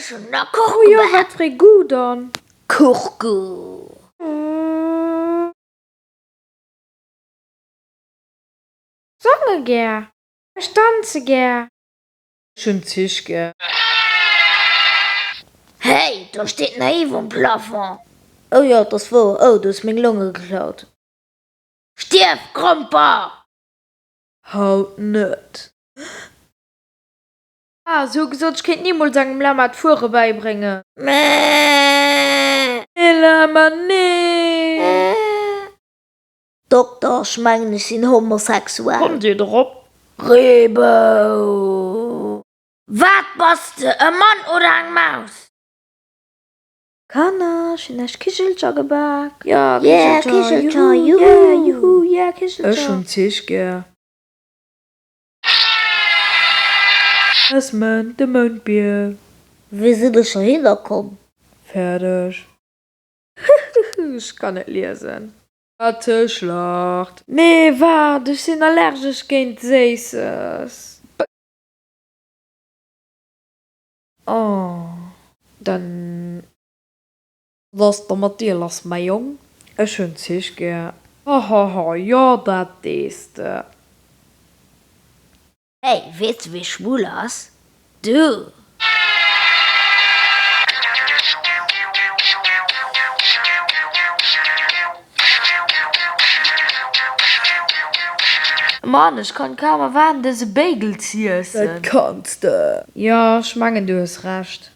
Ech hunn der Kuch Oh jo, gebak. wat fir ee Goût dann? Kuchgoût. Sange gär. Ech danze gär. Ech hunn Zich gär. Hey, do steet Naiv um Plafond. Oh jo, 't ass wouer. Oh, du hues meng Longe geklaut. Stierf, Gromper! Haut net. Ah, se hu gesot, ech kéint nimools engem Lama d'Fuere bäibréngen. Mäh. Nee, Lama, nee! Dokter, ech mengen, ech sinn homosexuell. Kommt Dir drop? Reebou! Wat bass de, e Mann oder eng Maus? Kanner, ech hunn iech Kichelcher gebak. Ja, Yeah, Kichelcher, Kichelcher, juhu, yeah, juhu! juhu, yeah, Kichelcher. Ech hunn Zich gär. Es Mënd, de Moundbier. Wéi sinn ech heihinner komm? Fäerdeg. Ech kann net liesen. Ratteschlacht. Nee, waart, ech sinn allergesch géint Séisses. Oh, dann. Wat ass da mat dir lass, mäi Jong? Ech hunn Zich gär. Hahaha, jo dat dees de. Hey, weess de wee schwul ass? Du! Mann, ech kann kaum erwaarden dëse Bagel z'iessen. Dat kanns de! Jo, ech mengen du hues Recht.